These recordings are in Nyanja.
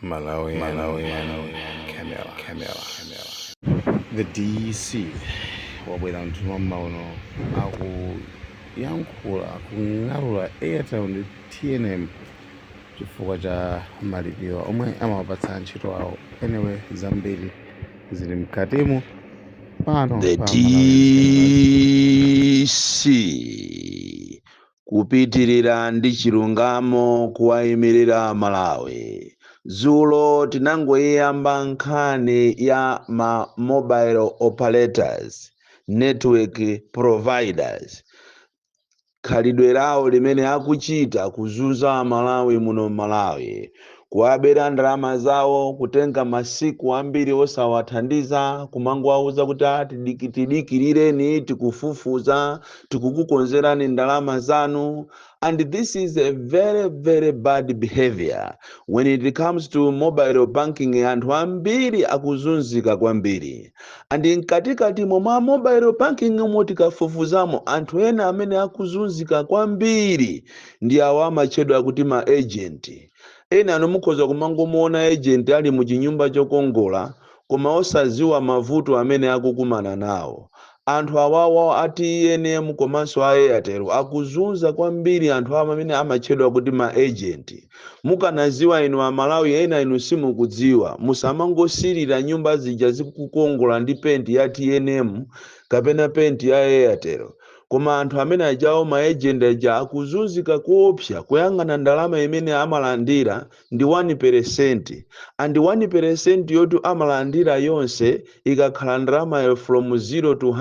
Malawi, Malawi, Camera, Camera, Camera. The DC wabwera mtuma mauno akuyankhula kung'alula Airtel ndi TNM chifukwa cha malipiro omwe amawapatsa antchito awo. Anyway, zambiri zili mkatimu pano The pa Malawi DC kupitirira ndi chilungamo kuwayimirira Malawi. Dzulo tinangoyamba nkhani ya ma mobile operators, network providers, khalidwe lawo limene akuchita kuzunza Malawi muno Malawi, kuwabera ndalama zawo, kutenga masiku ambiri osawathandiza, kumangowauza kuti, "Ah, tidikirireni, tikufufuza, tikukukonzerani ndalama zanu." And this is a very, very bad behavior when it comes to mobile banking. Anthu ambiri akuzunzika kwambiri, and mkatikati momwe mobile banking mo, tikafufuzamo, anthu ena amene akuzunzika kwambiri ndi awo amatchedwa kuti ma agent. Ena anu mukhoza kumangomuona agent ali mu chinyumba chokongola, koma osaziwa mavuto amene akukumana nawo anthu awawa a TNM komanso a Airtel. Akuzunza kwambiri anthu awa amene amatchedwa kuti ma agent. Mukanaziwa inu Amalawi ena inu simukudziwa, musamangosirira nyumba zija zikukongola ndi penti ya TNM kapena penti ya Airtel, koma anthu amene ajawo, ma agent aja, akuzunzika kuopsa. Kuyang'ana ndalama imene amalandira ndi 1%, and 1% yoti amalandira yonse ikakhala ndalamayo from 0 to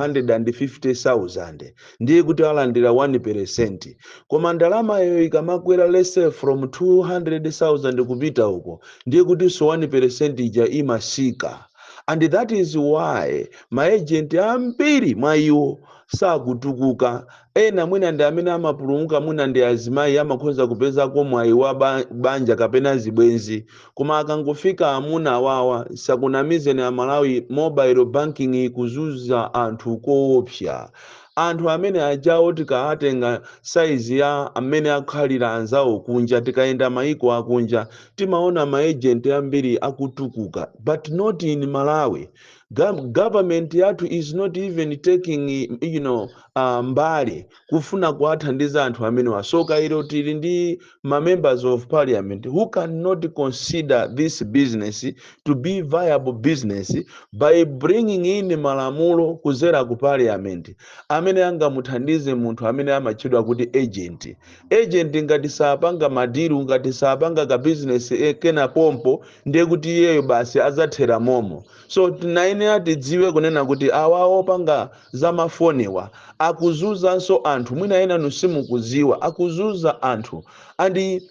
150,000, ndiye kuti alandira 1%. Koma ndalamayo ikamakwera, let's say from 200,000 kupita uko, ndiye kutinso 1% ija imasika. And that is why ma agent ambiri mwa iwo sakutukuka. Ena mwina ndi amene amapulumuka, mwina ndi azimayi, amakhoza kupezako mwayi wa banja kapena zibwenzi, koma akangofika amuna awawa, sakunamizeni Amalawi, mobile banking ikuzunza anthu koopsa. Anthu amene ajawo tikaatenga saizi ya amene akhalira anzawo kunja, tikayenda maiko akunja, timaona ma agent ambiri akutukuka, but not in Malawi. Government yathu is not even taking mbali kufuna kuwathandiza anthu amenewa. So kairo tili ndi ma members of parliament who cannot consider this business to be viable business by bringing in malamulo kuzera ku parliament amene angamuthandize munthu amene amatchedwa kuti agent. Agent ngati sapanga ma deal, ngati sapanga ka business kena pompo, ndiye kuti iyeyo basi adzathera momo. So tinayenera tidziwe kunena kuti awa opanga zamafoniwa akuzunzanso anthu. Mwina ena simukudziwa, akuzunza anthu. And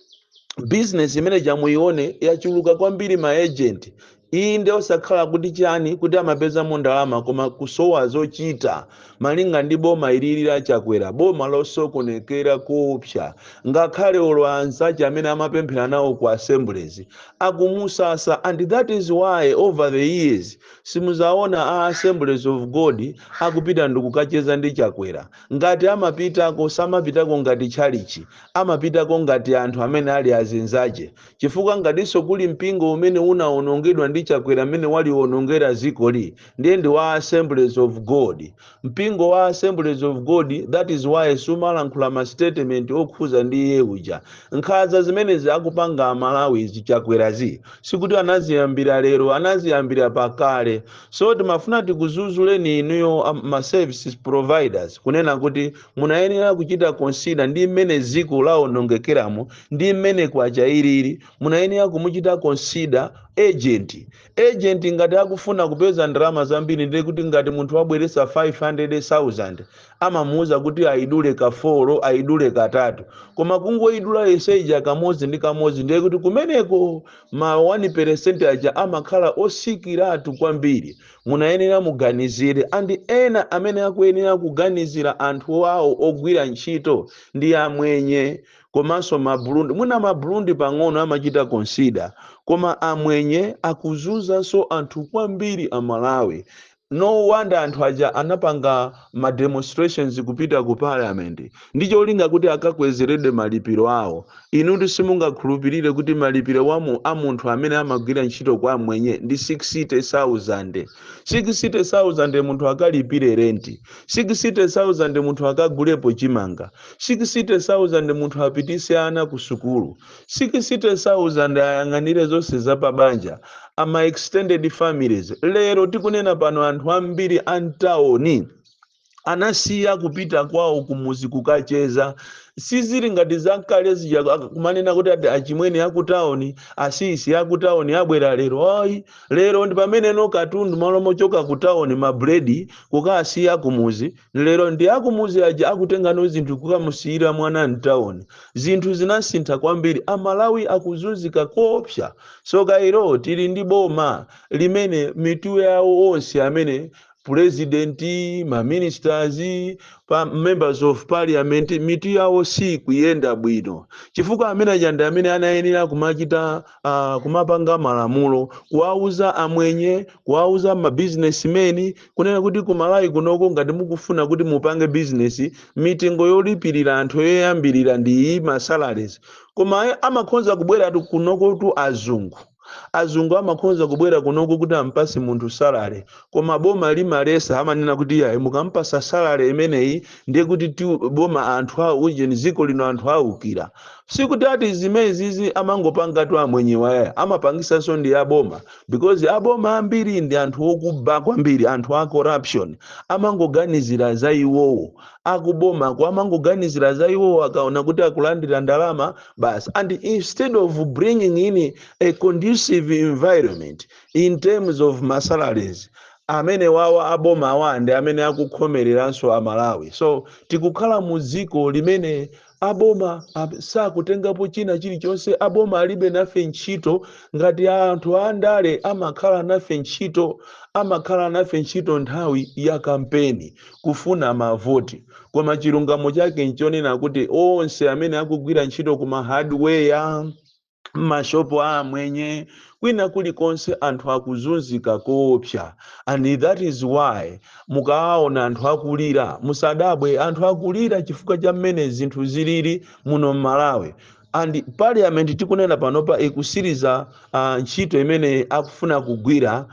business imene jamuione yachuluka kwambiri ma agent iyi, ndi osakhala kuti chani, kuti amapezamo ndalama, koma kusowa zochita malinga ndi boma ilili la Chakwera, boma losokonekera koopsa. Ngakhale olo anzace amene amapemphera nawo ku Assemblies akumusasa, and that is why over the years simuzaona a Assemblies of God akupita ndikukacheza ndi Chakwera. Ngati amapitako, samapitako ngati tchalichi, amapitako ngati anthu amene ali azinzache, chifukwa ngatinso kuli mpingo umene unawonongedwa ndi Chakwera amene waliwonongera zikoli, ndiye ndi wa Assemblies of God, mpingo wa Assemblies of God. That is why sumalankhula ma statement okhuza ndi iye uja. Nkhanza zimenezi akupanga Amalawi Zichakwerazi, sikuti anaziyambira lero, anaziyambira pakale. So timafuna tikuzuzuleni inuyo ma services providers kunena kuti munayenera kuchita consider ndi mmene ziko lawonongekeramo ndi mmene kwacha ilili, munayenera kumuchita consider agent. Agent ngati akufuna kupeza ndalama zambiri, ndiye kuti ngati munthu wabweretsa 500,000, amamuuza kuti ayidule ka 4, ayidule katatu, koma kungoyidula yonse kamodzi ndi kamodzi, ndiye kuti kumeneko ma 1% aja amakhala osikiratu kwambiri. Munayenera muganizire. And ena amene akuyenera kuganizira anthu awo ogwira ntchito ndi amwenye komanso Maburundi. Mwina Maburundi pang'ono amachita consider, koma amwenye akuzunzanso anthu kwambiri Amalawi. No wonder anthu aja anapanga ma demonstrations kupita ku Parliament ndi cholinga kuti akakwezeredwe malipiro awo. Inutu simungakhulupirire kuti malipiro a munthu amene amagwira ntchito kwa mwenye ndi 60,000. 60,000 munthu akalipire renti, 60,000 munthu akagulepo chimanga, 60,000 munthu apitise ana ku sukulu, 60,000 ayang'anire zonse zapabanja, ama extended families. Lero tikunena pano, anthu ambiri a mtawuni anasiya kupita kwawo kumuzi kukacheza. Sizili ngati zakale zija kumanena kuti ati achimwene akutawuni, asisi akutawuni abwera lero. Ayi, lero ndi pamene no katundu malo mochoka kutawuni, mabredi kukasiya kumuzi, lero ndi akumuzi aja akutengano zinthu kukamusiyira mwana mtawuni. Zinthu zinasintha kwambiri, Amalawi akuzunzika koopsa. So kairo tili ndi boma limene mitu yawo onse amene president, ma ministers, pa members of Parliament, mitu yawo sikuyenda bwino, chifukwa amene aja ndi amene anayenera kumachita kumapanga malamulo, kuwauza amwenye, kuwauza ma businessmen kunena kuti kumalawi kunoko ngati mukufuna kuti mupange business, mitengo yolipirira anthu yoyambirira ndi iyi, ma salaries. Koma amakhonza kubwera tu kunoko tu azungu, azungu amakhonza kubwera kunoko kuti ampase munthu salary, koma boma limalesa. Amanena kuti yayi, mukampasa salary imeneyi ndiye kuti boma anthu awo ujeni dziko lino anthu awukira. Sikuti ati zimenezizi amangopangatu amwenyewa yaya, amapangisanso ndi aboma, because aboma ambiri ndi anthu okuba kwambiri, anthu a corruption, amangoganizira za iwowo. Akubomako amangoganizira za iwowo, akaona kuti akulandira ndalama basi. And instead of bringing in a conducive environment in terms of masalaries, amene wawa aboma awa ndi amene akukhomereranso Amalawi. So tikukhala mu dziko limene aboma sakutengapo china chilichonse. Aboma alibe nafe ntchito ngati anthu andale amakhala nafe ntchito. Amakhala nafe ntchito nthawi ya kampeni kufuna mavoti, koma chilungamo chake nchonena kuti onse amene akugwira ntchito kuma hardware, mashopo amwenye, kwina kulikonse, anthu akuzunzika koopsa. And that is why mukawaona anthu akulira, musadabwe. Anthu akulira chifukwa cha mmene zinthu zilili muno mMalawi. And Parliament tikunena panopa ikusiriza ntchito imene akufuna kugwira.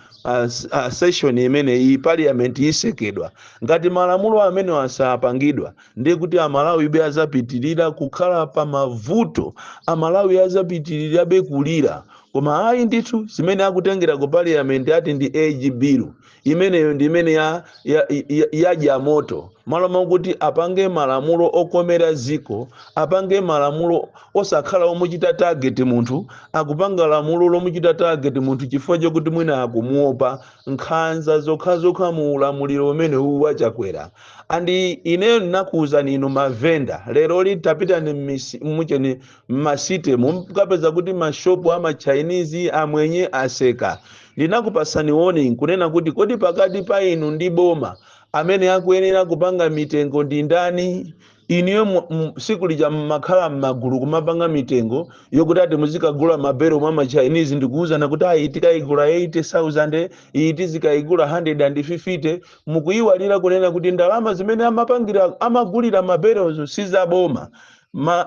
Session imene iyi Parliament isekedwa ngati malamulo amene asapangidwa, ndiye kuti Amalawi be azapitirira kukhala pa mavuto, Amalawi azapitirirabe kulira. Koma ayi ndithu, zimene akutengera ku Parliament ati ndi age bill, imeneyo ndi imene yadya moto. Malo mokuti apange malamulo okomera ziko, apange malamulo osakhala omuchita target munthu, akupanga lamulo lomuchita target munthu chifukwa chokuti mwina akumuopa. Nkhanza zokhazokha mu ulamuliro umene uwu waChakwera. And ineyo ndinakuwuzani inu mavenda, lero litapita mucheni mma city mukapeza kuti mashopu ama Chinese, amwenye aseka. Ndinakupasani warning kunena kuti kodi pakati pa inu ndi boma amene akuyenera kupanga mitengo ndi ndani? Iniyo siku lija mmakhala m'magulu kumapanga mitengo yokuti ati muzikagula mabero mwa ma Chinese, ndikuwuzana kuti ayi, tikayigula 80,000, iyi tizikayigula 150. Mukuyiwalira kunena kuti ndalama zimene amapangira, amagulira maberozo si zaboma.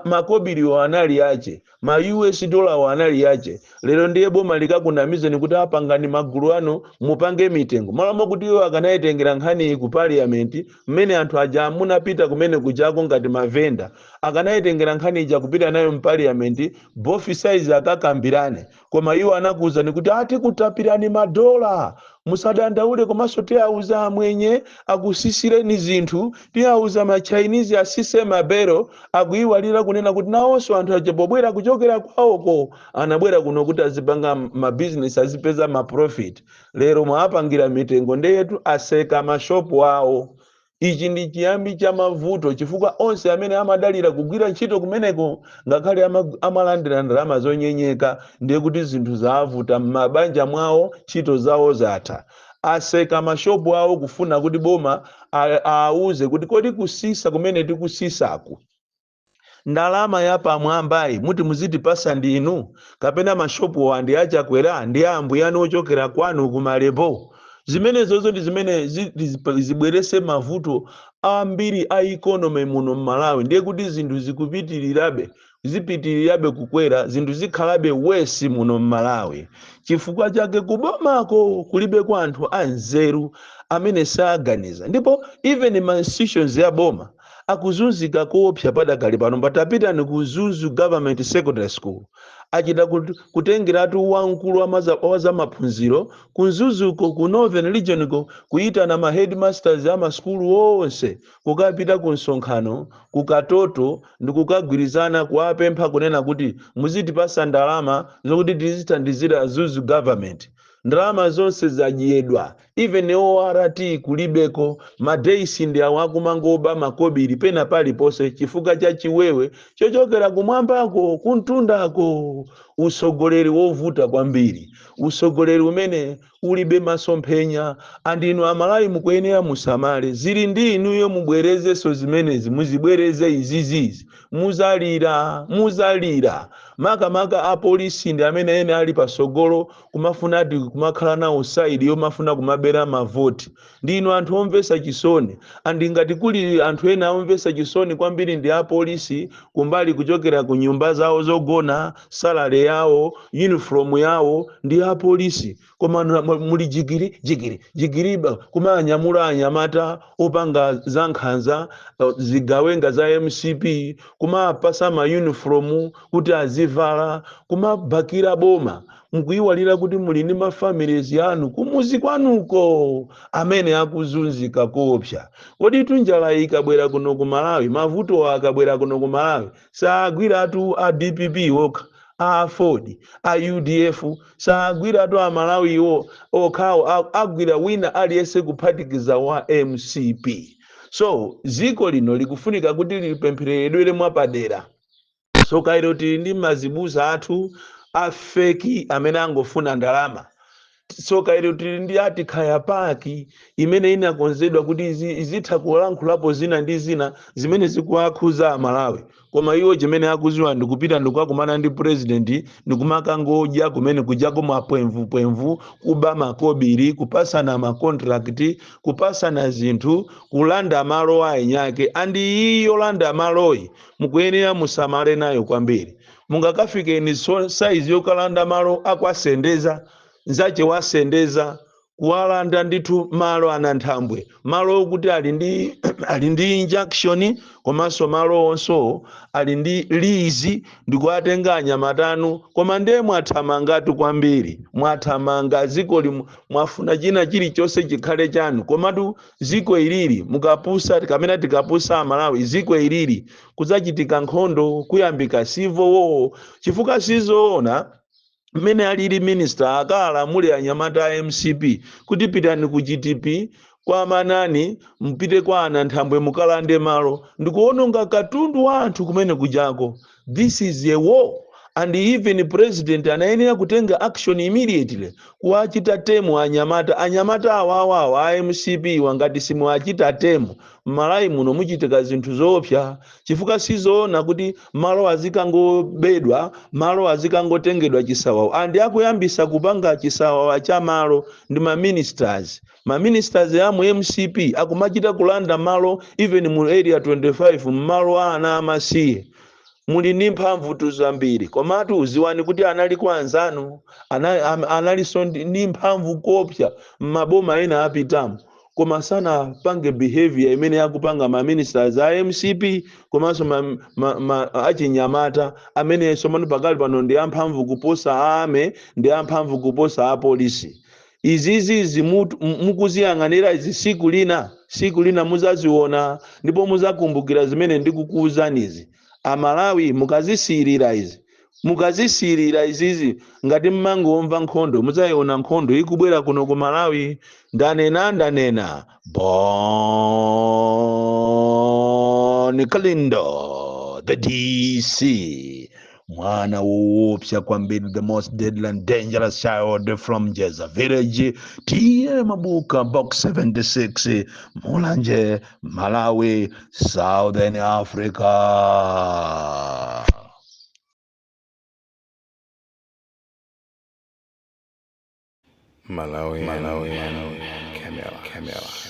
Makobiriwo anali ache, ma US dollar anali ache. Lero ndiye boma likakunamizeni kuti apangani magulu anu mupange mitengo, malo kuti iwo akanayitengera nkhani ku Parliament. Mmene anthu aja munapita kumene kujako ngati mavenda, akanayitengera nkhani ija kupita nayo mParliament, both sides akakambirane. Koma iwo anakuwuzani kuti ati kutapirani madola, musadandaule, komanso tiyauza amwenye akusisireni zinthu, tiyauza ma Chinese asise mabero. Akuyiwalira kunena kuti nawonso anthu aja pobwera kuchokera kwawoko anabwera kuno kuti azipanga mabizinesi, azipeza ma profit. Lero mwapangira mitengo, ndeyetu aseka mashopu awo. Ichi ndi chiyambi cha mavuto, chifukwa onse amene amadalira kugwira ntchito kumeneko, ngakhale amalandira ndalama zonyenyeka, ndiye kuti zinthu zavuta m'mabanja mwawo, ntchito zawo zatha. Aseka mashopu awo kufuna kuti boma aawuze kuti kodi kusisa kumene tikusisaku, ndalama ya pamwambayi muti muzitipasa ndinu, kapena mashopu ndi aChakwera ndi ambuyanu ochokera kwanu kumalepo? Zimenezozo ndi zimene zibwerese mavuto ambiri a economy muno mMalawi. Ndiye kuti zinthu zikupitirirabe, zipitirirabe kukwera, zinthu zikhalabe worse muno mMalawi. Chifukwa chake kubomako kulibeko anthu anzeru amene saganiza, ndipo even ma institutions ya boma akuzunzika koopsa padakali pano. Patapitani ku Mzuzu Government Secondary School, achita kutengeratu wamkulu wa zamaphunziro ku Mzuzuko, ku Northern Region ko, kuyitana ma headmasters a masukulu onse kukapita ku msonkhano ku Katoto ndi kukagwirizana, kuwapempha kunena kuti muzitipasa ndalama zokuti tizithandizira Mzuzu Government. Ndalama zonse zadyedwa, even ORT kulibeko. Ma dais ndi awo akumangoba makobiri pena paliponse chifukwa cha chiwewe chochokera kumwambako, kuntundako. Usogoleri wovuta kwambiri, usogoleri umene ulibe masomphenya. Andinu Amalawi mukuyenera musamale, zili ndi inuyo. Mubwerezenso zimenezi, muzibwereze izizizi, muzalira, muzalira. Makamaka apolisi ndi amene ene ali pasogolo kumafuna ati kumakhala nawo side yomafuna kumabera mavoti. Ndinu anthu omvetsa chisoni. And ngati kuli anthu ena omvetsa chisoni kwambiri ndi apolisi, kumbali kuchokera ku nyumba zawo zogona, salary yawo, uniform yawo ndi apolisi, koma muli jigiri jigiri jigiriba kumanyamula anyamata opanga zankhanza, zigawenga za MCP, kumapasa ma uniform kuti azivala, kumabakira boma, mukuyiwalira kuti muli ndi ma families yanu kumuzi kwanuko amene akuzunzika koopsa. Kodi tunjala ikabwera kuno ku Malawi, mavuto akabwera kuno ku Malawi, sagwiratu a DPP okha, a AFORD, a UDF, sagwiratu a Malawiwo okhawo, agwira wina aliyense kuphatikiza wa MCP. So ziko lino likufunika kuti lipemphereredwere mwapadera. So kairo tili ndi mazibusa athu a fake amene angofuna ndalama. So kairo tili ndi ati khaya paki imene inakonzedwa kuti izitha kulankhulapo zina ndi zina zimene zikuwakhuza Amalawi, koma iwo chimene akuziwa ndikupita ndikukakumana ndi president ndikumakangodya kumene kujako mapwemvupwemvu, kuba makobiri, kupasana ma contract, kupasana zinthu, kulanda malo a enyake. And iyi yolanda maloyi mukuyenera musamale nayo kwambiri. Mungakafikeni so size yokalanda malo akwasendeza nzache wasendeza, kuwalanda ndithu malo ananthambwe, malo okuti ali ndi injunction, komanso malo onso ali ndi lease, ndikuwatenga anyamatanu. Koma ndiye mwathamangatu kwambiri, mwathamanga ziko limu, mwafuna china chilichonse chikhale chanu. Komatu ziko ilili mukapusa, kamene tikapusa Amalawi, ziko ilili kudzachitika nkhondo, kuyambika civil war, chifukwa sizoona mmene alili minister akalamule anyamata a MCP kuti pitani ku GTP kwa Manani, mpite kwa ananthambwe mukalande malo ndikuononga katundu wa anthu kumene kujako. This is a war, and even president anayenera kutenga action immediately kuwachita tame anyamata, anyamata awawawa a MCP. Wangati simuwachita tame, m'Malawi muno muchitika zinthu zoopsa, chifukwa sizoona kuti malo azikangobedwa, malo azikangotengedwa chisawawa. And akuyambisa kupanga chisawawa cha malo ndi ma ministers. Ma ministers a mu MCP akumachita kulanda malo even mu Area 25, mmalo a ana amasiye. Muli ndi mphamvu zambiri, komatu uziwani kuti analiko anzanu analinso ndi mphamvu kopsa m'maboma ena apitamo, koma sanapange behavior imene akupanga ma ministers a MCP komanso achinyamata amene somano pakali pano ndi amphamvu kuposa ame, ndi amphamvu kuposa apolisi. Izizi mukuziyang'anira izi, siku lina, siku lina muzaziona ndipo muzakumbukira zimene ndikukuwuzanizi. Amalawi, mukazisiyirira izi, mukazisiyirira izizi, ngati mmangomva nkhondo, muzayiona nkhondo ikubwera kuno ku Malawi. Ndanena, ndanena. Bon Kalindo, the DC, mwana woopsa kwambiri, the most deadly and dangerous child from Jeza Village, T/A Mabuka, Box 76, Mulanje, Malawi, Southern Africa. Malawi, Malawi, Camera, Camera.